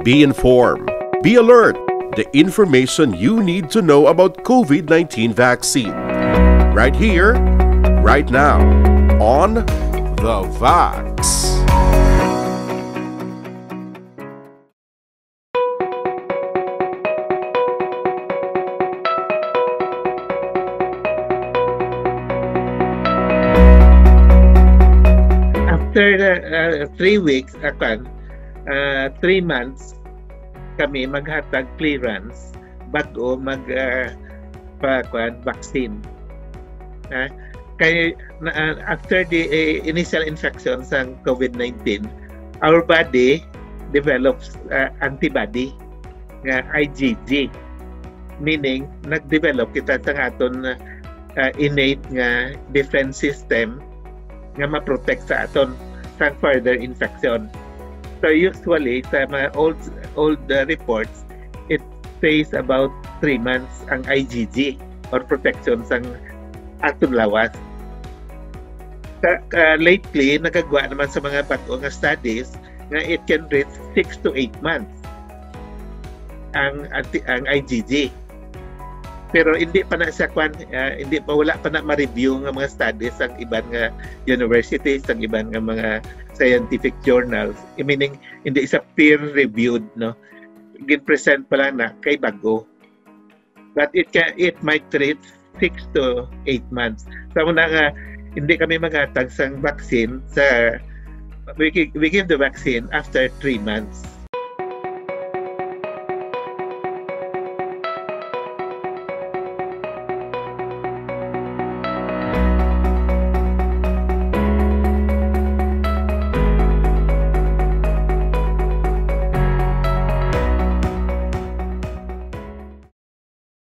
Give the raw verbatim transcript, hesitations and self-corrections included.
Be informed. Be alert. The information you need to know about COVID nineteen vaccine. Right here, right now, on The Vax. After uh, uh, three weeks, uh, kwan, uh, three months, kami maghatag clearance bago mag uh, pa kwan, vaccine. Ha? Kay na, uh, after the uh, initial infection sang COVID nineteen, our body develops uh, antibody nga I G G, meaning nag-develop kita sa aton uh, innate nga defense system nga ma-protect sa aton sa further infection. So usually sa mga old old uh, reports, it says about three months ang I G G or protection sang aton lawas. Sa, uh, lately, nagagwa naman sa mga bag-o nga studies nga it can reach six to eight months ang ang I G G. Pero hindi pa na siya kwan, uh, hindi pa wala pa na ma-review nga mga studies ang iban nga universities, ang iban nga mga scientific journals. I meaning hindi siya peer reviewed, no. Gin-present pa lang na kay bago. But it can, it might reach six to eight months. Sa una nga hindi kami maghatag sang vaccine sa we, gi- we give the vaccine after three months.